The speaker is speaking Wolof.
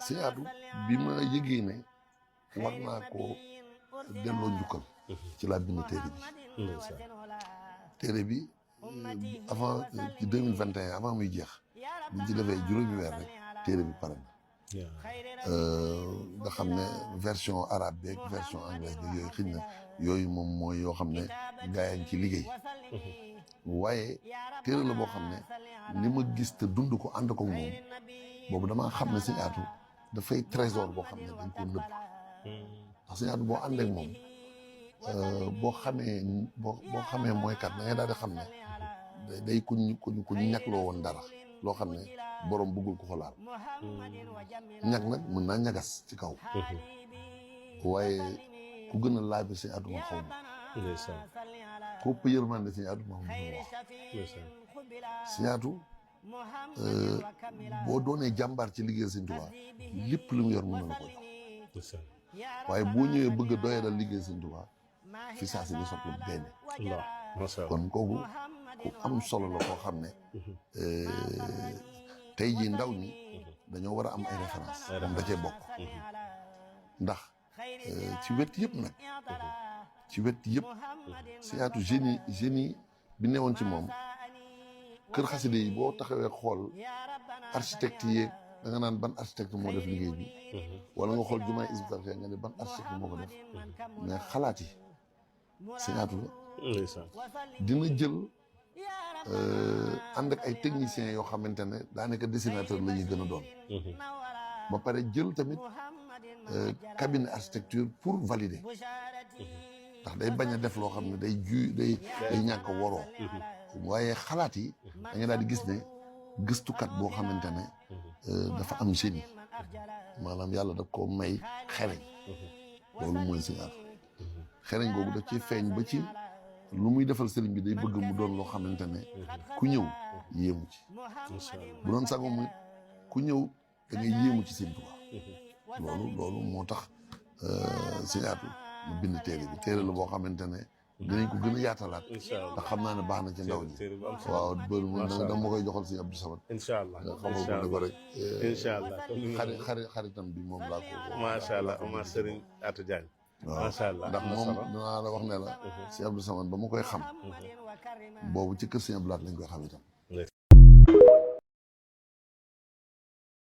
Sëñ Atou bi ma yëgee ne war naa koo delloo njukkal ci laa bind téere bi avant ci 2021 avant muy jeex biñ ci defee juróomi weer rek téere bi pare na nga xam ne version arabe beeg version anglaise beeg yooyu xëy na yooyu moom mooy yoo xam ne gaa yi ci liggéey waaye téere la boo xam ne li ma gis te dund ko ànd ko moom boobu damaa xam ne Sëñ Atou dafay trésor boo xam ne dañ ko nëbb ndax Sëñ Atou boo ànd ak moom boo xamee mooy kat da ngay daal di xam ne day ku ñu ñagloo woon dara loo xam ne borom bëggul ko xolaal ñag nag mën naa ñagas ci kaw waaye ku gën a laaj Sëñ Atou ma xaw ma ko ëpp yërmande Sëñ Atou ma xam ne wax Sëñ Atou boo doonee jàmbaar ci liggéey Sëñ Tuubaa lépp lu mu yor mën na la ko jox waaye boo ñëwee bëgg a doyadal liggéey Sëñ Tuubaa fi saa si ñu soxla benn kon kooku ku am solo la koo xam ne tey jii ndaw ñi dañoo war a am ay référence moom da cee bokk ndax ci wet yëpp nag ci wet yëpp Sëñ Atou génie bi newoon ci moom kër xaside yi boo taxawee xool architecte yeeg da nga naan ban architecte moo def liggéey bi wala nga xool jumaay Hizbut Tarqiyyah nga ne ban architecte moo ko def mais xalaat yi Sëñ Atou dina jël ànd ak ay techniciens yoo xamante ne daanaka dessinateur la ñuy gën a doon ba pare jël tamit cabinet architecture pour valider ndax day bañ a def loo xam ne day ñàkk a woroo waaye xalaat yi da nga daal di gis ne gëstukat boo xamante ne dafa am génie maanaam yàlla daf ko may xereñ loolu mooy Sëñ Atou xereñ googu daf ci feeñ ba ci lu muy defal sëriñ bi day bëgg mu doon loo xamante ne ku ñëw yéemu ci bu doon sago muy ku ñëw da ngay yéemu ci Sëñ Tuubaa loolu moo tax Sëñ Atou mu bind téere la boo xamante ne dinañ ko gën a yaatalaat ndax xam naa ne baax na ci ndaw ñi waaw bëri mu dama koy joxal Sëñ Abdou Samad incha allah nga xamal ko ne ko rek incha allah xaritam bi moom laa ko macha allah Omar Serigne Atou Diagne macha allah ndax moom dinaa la wax ne la Sëñ Abdou Samad ba ma koy xam boobu ci kër Sëñ Abdou Lahat lañ koy xam itam